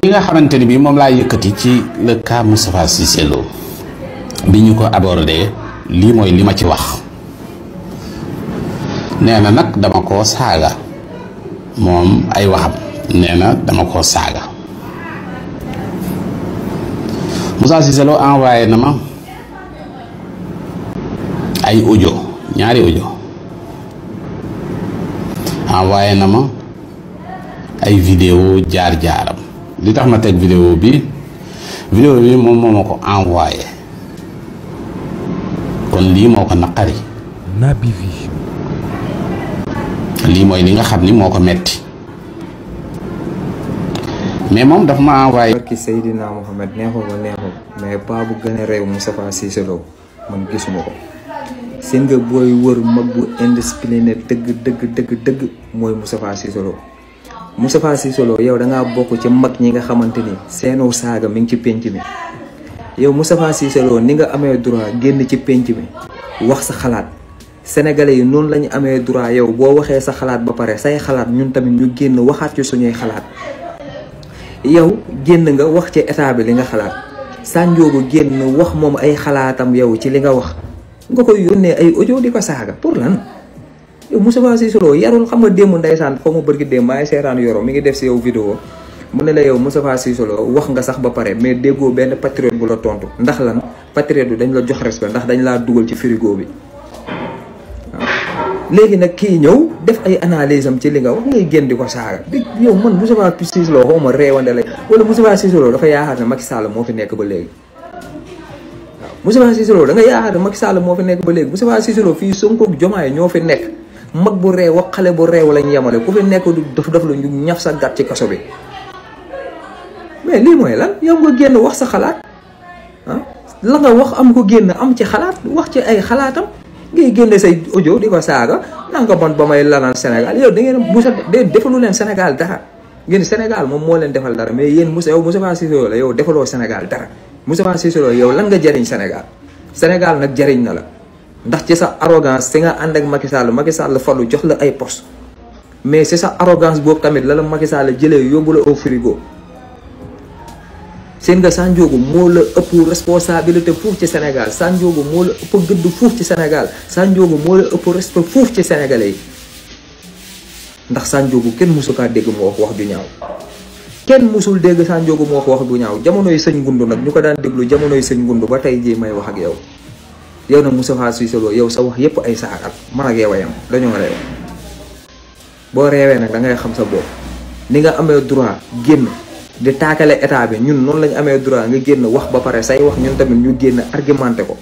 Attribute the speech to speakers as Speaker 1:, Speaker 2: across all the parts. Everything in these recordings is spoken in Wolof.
Speaker 1: li nga xamante ni bii moom laa yëkkati ci le cas Moustapha Cissé Lo bi ñu ko abordé lii mooy li ma ci wax. nee na nag dama koo saaga moom ay waxam nee na dama koo saaga. Moustapha Cissé Lo envoyé na ma ay audio ñaari audio envoyé na ma ay vidéo jaar-jaaram. li tax ma teg vidéo bi moom moo ma ko envoyé kon lii moo ko naqari.
Speaker 2: Naby Vision.
Speaker 1: lii mooy li nga xam ni moo ko metti mais moom dafa ma envoyé.
Speaker 3: barki Seydina Mohamed neexul ba neexul mais paa bu gën a réew Moustapha Cissé Lo man gisuma ko. seen nga booy wër mag bu indiscipliné dëgg mooy Moustapha Cissé Lo. Moustapha Cissé Lo yow da ngaa bokk ci mag ñi nga xamante ni seenu saaga mi ngi ci penc mi. yow Moustapha Cissé Lo ni nga amee droit génn ci penc mi wax sa xalaat sénégalais yi noonu la ñu amee droit yow boo waxee sa xalaat ba pare say xalaat ñun tamit ñu génn waxaat ci suñuy xalaat. yow génn nga wax ci état bi li nga xalaat Sandiogou génn wax moom ay xalaatam yow ci li nga wax nga koy yónnee ay audio di ko saaga pour lan. yow Moustapha Cissé Lo yarul xam nga démb ndeysaan foo ma bërki démb maay seetaan yoro mi ngi def si yow vidéo mu ne la yow Moustapha Cissé Lo wax nga sax ba pare mais déggoo benn patriote bu la tontu ndax lan patriote bi dañ la jox respect ndax dañ laa dugal ci frigo bi waaw. léegi nag kii ñëw def ay analyse am ci li nga wax ngay génn di ko saaga bi yow man Moustapha Cissé Lo xaw ma réewande la wala Moustapha Cissé Lo dafa yaakaar ne Macky Sall moo fi nekk ba léegi. Moustapha Cissé Lo da nga yaakaar ne Macky Sall moo fi nekk ba léegi Moustapha Cissé Lo fii Sonko ak Diomaye ñoo fi nekk mag bu réew ak xale bu réew lañ yemale ku fi nekk du daf la ñu ñaf sa gàtt ci kaso bi. mais lii mooy lan yow nga génn wax sa xalaat ah la nga wax am ko génn am ci xalaat wax ci ay xalaatam ngay génne say audio di ko saaga nanga bon ba may lanal Sénégal yow da ngeen Moussa defalu leen Sénégal dara ngeen Sénégal moom moo leen defal dara mais yéen Moustapha Cissé Lo la yow defaloo Sénégal dara Moustapha Cissé Lo yow lan nga jëriñ Sénégal Sénégal nag jëriñ na la ndax ci sa arrogance si nga ànd ak Macky Sall falu jox la ay poste mais c'est sa arrogance boobu tamit la Macky Sall jëlee yóbbu la au frigo. seen nga Sandiogou moo la ëpp responsabilité fuuf ci Sénégal Sandiogou moo la ëpp gëdd fuuf ci Sénégal Sandiogou moo la ëpp respect fuuf ci sénégalais yi ndax Sandiogou kenn musu kaa dégg mu wax ju ñaaw kenn musul dégg Sandiogou mu wax ju ñaaw jamonoy sëñ Ngundu nag ñu ko daan déglu jamonoy sëñ Ngundu ba tey jii may wax ak yow. yow nag Moustapha Cissé Lo yow sa wax yépp ay saagal man ak yow a yam dañoo réew boo réewee nag da ngay xam sa bopp ni nga amee droit génn. di taakale état bi ñun noonu lañu amee droit nga génn wax ba pare say wax ñun tamit ñu génn argumenté ko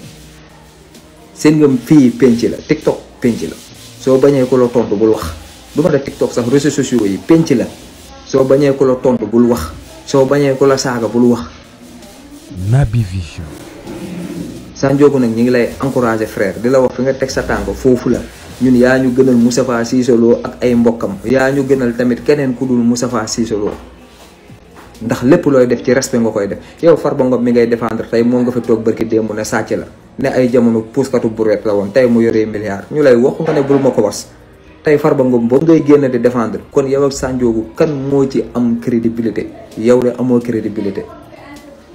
Speaker 3: seen nga fii penc la TikTok penc la soo bañee ko la tontu bul wax du ma def TikTok sax réseaux sociaux yi penc la soo bañee ko la tontu bul wax soo bañee ko la saaga bul wax.
Speaker 2: Naby Vision.
Speaker 3: Sandiogou nag ñi ngi lay encouragé frère di la wax fi nga teg sa tànk foofu la ñun yaa ñu gënal Moustapha Cissé Lo ak ay mbokkam yaa ñu gënal tamit keneen ku dul Moustapha Cissé Lo ndax lépp looy def ci respect nga koy def yow Farba Ngom mi ngay défendre tey moom nga fi toog barki démb ne sàcc la ne ay jamono puuskatu bureet la woon tey mu yoree milliards ñu lay wax nga ne bul ma ko was tey Farba Ngom boobu ngay génn di défendre kon yow ak Sandiogou kan moo ci am crédibilité yow de amoo crédibilité.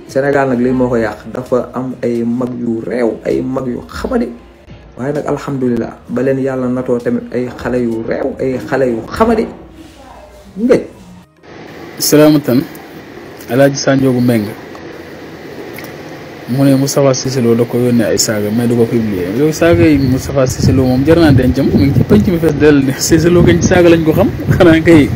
Speaker 3: Sénégal nag lii moo ko yàq dafa am ay mag yu réew ay mag yu xamadi waaye nag alhamdulilah ba leen yàlla natoo tamit ay xale yu réew ay xale yu xamadi ngëj.
Speaker 4: salaamatan Alaaji Sandiogou Mbengue mu ne Moustapha Cissé Lo da ko yónnee ay saaga mais du ko publier yow saaga yi Moustapha Cissé Lo moom jar naa dencam mu ngi ci penc mi fees del Cissé Lo gañ saaga lañ ko xam xanaa kay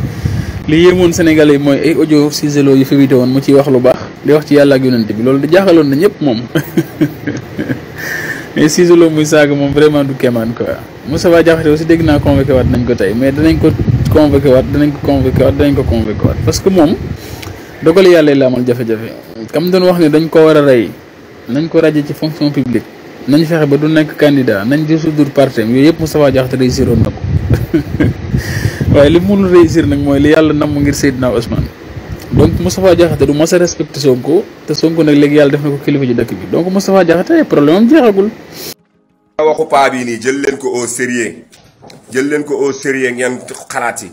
Speaker 4: li yéemoon Sénégalais yi mooy ay audio Cissé Lo yu fi vidéo woon mu ciy wax lu baax di wax ci yàlla ak yonent bi loolu da jaaxaloon na ñëpp moom mais Cissé Lo muy saaga moom vraiment du kéemaan quoi. Moustapha Diakhaté aussi dégg naa convoqué waat nañ ko tey mais danañ ko convoqué waat danañ ko convoqué waat parce que moom dogal yàlla la amal jafe-jafe kam doon wax ne dañ ko war a rey nañ ko raje ci fonction publique nañ fexe ba du nekk candidat nañ dissoudre parti yooyu yëpp Moustapha Diakhaté réussir woon na ko waaye li mënul réussir nag mooy li yàlla namm ngir Seydina Ousmane donc Moustapha Diakhaté du mos a respecté Sonko te Sonko nag léegi yàlla def na ko kilifa ci dëkk bi donc Moustapha Diakhaté problème am jeexagul.
Speaker 5: waxu paa bii nii jël leen ko au sérieux ngeen xalaat yi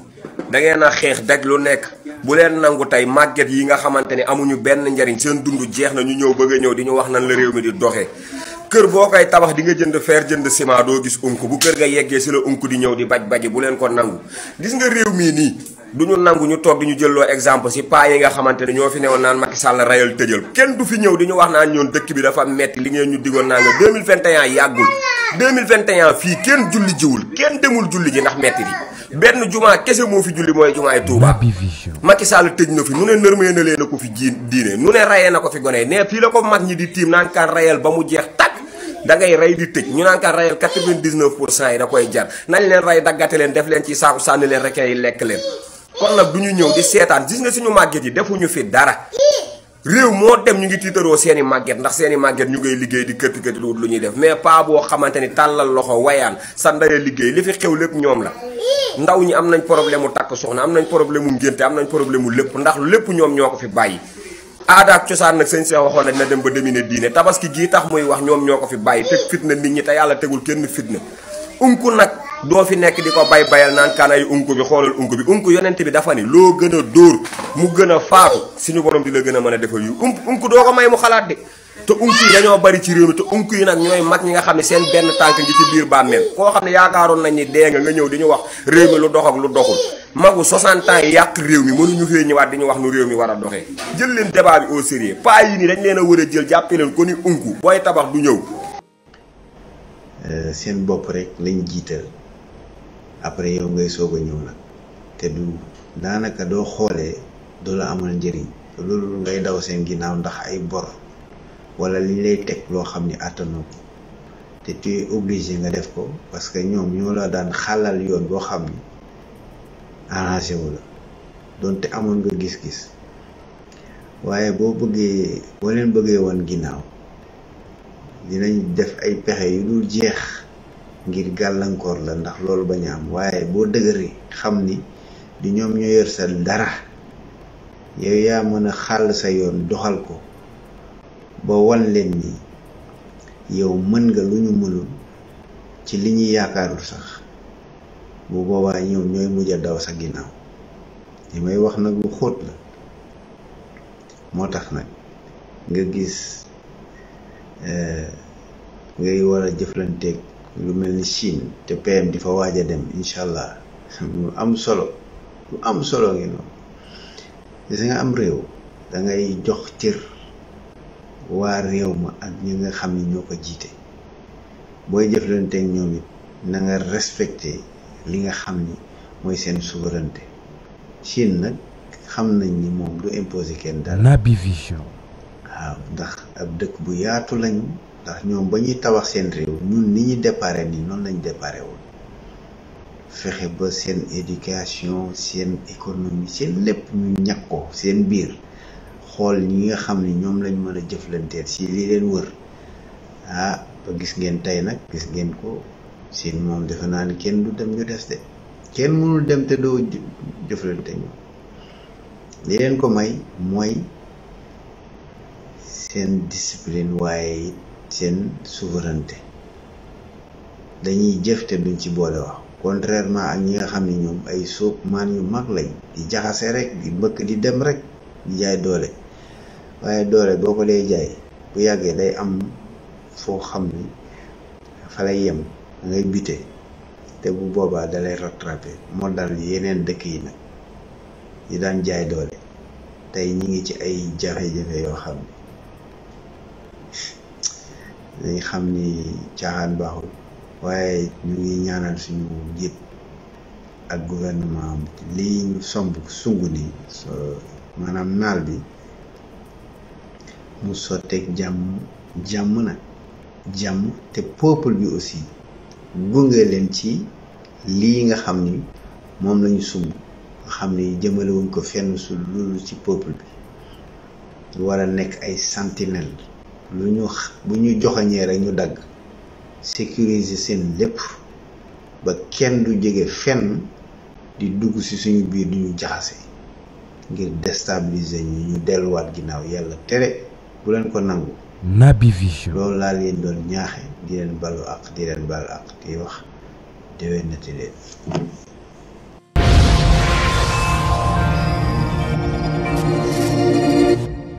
Speaker 5: da ngeen a xeex daj lu nekk bu leen nangu tey màgget yi nga xamante ni amuñu benn njariñ seen dund jeex na ñu ñëw bëgg a ñëw di ñu wax nan la réew mi di doxee. kër boo koy tabax di nga jënd fer jënd ciment doo gis unk bu kër ga yeggee si la unk di ñëw di baj-baji bu leen ko nangu. gis nga réew mii nii du ñu nangu ñu toog di ñu jëlloo exemple si paa yi nga xamante ne ñoo fi newoon naan Macky Sall rayal tëjal kenn du fi ñëw di ñu wax naan ñoon dëkk bi dafa metti li ngeen ñu digoon naa nga 2021 yàggul 2021 fii kenn julli jiwul kenn demul julli ji ndax metti di benn jumaa kese moo fi julli mooy jumaay Touba. Macky Sall tëj na fi nu ne nërmee na leen na ko fi diine nu ne rayee na ko fi gone ne fii la ko mag ñi di tiim naan kaan rayal ba mu jeex tàkk da ngay rey di tëj ñu naan kaan rayal 99% yi da koy jar nañ leen rey daggate leen def leen ci saaku sànni leen rek yi lekk leen kon nag du ñu ñëw di seetaan gis nga suñu màgget yi defuñu fi dara réew moo dem ñu ngi tiitaroo seeni màgget ndax seeni màgget ñu ngay liggéey di kërti kërti lu ñuy def mais pas boo xamante ni tàllal loxo wayaan sa ndaya liggéey li fi xew lépp ñoom la ndaw ñi am nañ problème mu takk soxna am nañ problème mu ngénte am nañ problème mu lépp ndax lépp ñoom ñoo ko fi bàyyi aada ak cosaan nag sëñ Seex waxoon nañ na dem ba demine diine tabaski gii tax muy wax ñoom ñoo ko fi bàyyi teg fitna nit ñi te yàlla tegul kenn fitna unku nag doo fi nekk di ko bayal naan kaan ay unku bi xoolal unku bi unku yonent bi dafa ni loo gën a dóor mu gën a faatu suñu borom di la gën a mën a defal yu unku doo ko may mu xalaat de te unku yi dañoo bari ci réew mi te unku yi nag ñooy mag ñi nga xam ne seen benn tànk ngi ci biir bàmmeel koo xam ne yaakaaroon nañ ni dee nga ñëw di ñu wax réew mi lu dox ak lu doxul magu 60 ans yi yàq réew mi mënuñu fee ñëwaat di ñu wax nu réew mi war a doxee jël leen débat bi au sérieux pas yi nii dañ leen a war a jël jàppe leen ko ni unku booy tabax du ñëw
Speaker 6: seen bopp rek lañ jiital après yow ngay soog a ñëw nag te du daanaka doo xoolee doo la amal njëriñ loolu ngay daw seen ginnaaw ndax ay bor wala liñ lay teg loo xam ni àttanoo ko te tu es obligé nga def ko parce que ñoom ñoo la daan xàllal yoon boo xam ni arrangé wu la donte amoon nga gis-gis waaye boo leen bëggee woon ginnaaw dinañ def ay pexe yu dul jeex ngir gàllankoor la ndax loolu bañ a am waaye boo dëgëree xam ni di ñoom ñoo yor sa dara yow yaa mën a xàll sa yoon doxal ko ba wan leen ni yow mën nga lu ñu mënul ci li ñuy yaakaarul sax bu boobaa ñoom ñooy mujj a daw sa ginnaaw li may wax nag lu xóot la moo tax nag nga gis ngay war a jëflanteeg lu mel ni Chine te PM di fa waaj a dem incha allah lu am solo ngi noonu gis nga am réew da ngay jox cër waa réew ma ak ñi nga xam ni ñoo ko jiite booy jëflanteeg ñoom it na nga respecté li nga xam ni mooy seen souveraineté Chine nag xam nañ ni moom du imposer kenn dara.
Speaker 2: Naby Vision.
Speaker 6: waaw ndax ab dëkk bu yaatu lañu ndax ñoom ba ñuy tabax seen réew ñun ni ñu déparé nii noonu lañ déparé woon fexe ba seen éducation seen économie seen lépp ñu ñàkk ko seen biir xool ñi nga xam ni ñoom lañ mën a jëflanteel si li leen wër ba gis ngeen tey nag gis ngeen ko seen moom defe naa ni kenn du dem ñu des de kenn mënul dem te doo jëflante ñoom li leen ko may mooy seen discipline waaye seen souveraineté dañuy jëf te duñ ci boole wax contrairement ak ñi nga xam ne ñoom ay sóob maan yu mag lañ di jaxase rek di mbëkk di dem rek di jaay doole waaye doole boo ko dee jaay bu yàggee day am foo xam ni fa lay yem ngay bite te bu boobaa dalay rattraper moo dal yeneen dëkk yi nag yi daan jaay doole tey ñi ngi ci ay jafe-jafe yoo xam ne dañ xam ni caaxaan baaxul waaye ñu ngi ñaanal suñu njiit ak gouvernement am lii ñu sungu ni maanaam naal bi mu sotteeg jàmm nag jàmm te peuple bi aussi gunge leen ci lii nga xam ni moom lañu sumb nga xam ni jëmalewuñ ko fenn su loolu ci peuple bi war a nekk ay sentinelle bu ñu joxañee rek ñu dagg sécuriser seen lépp ba kenn du jege fenn di dugg ci suñu biir du ñu jaxase ngir déstabiliser ñu delluwaat ginnaaw yàlla tere bu leen ko nangu.
Speaker 2: Naby Vision.
Speaker 6: loolu laa leen doon ñaaxe di leen balu ak di leen bal ak di wax déwénati leen.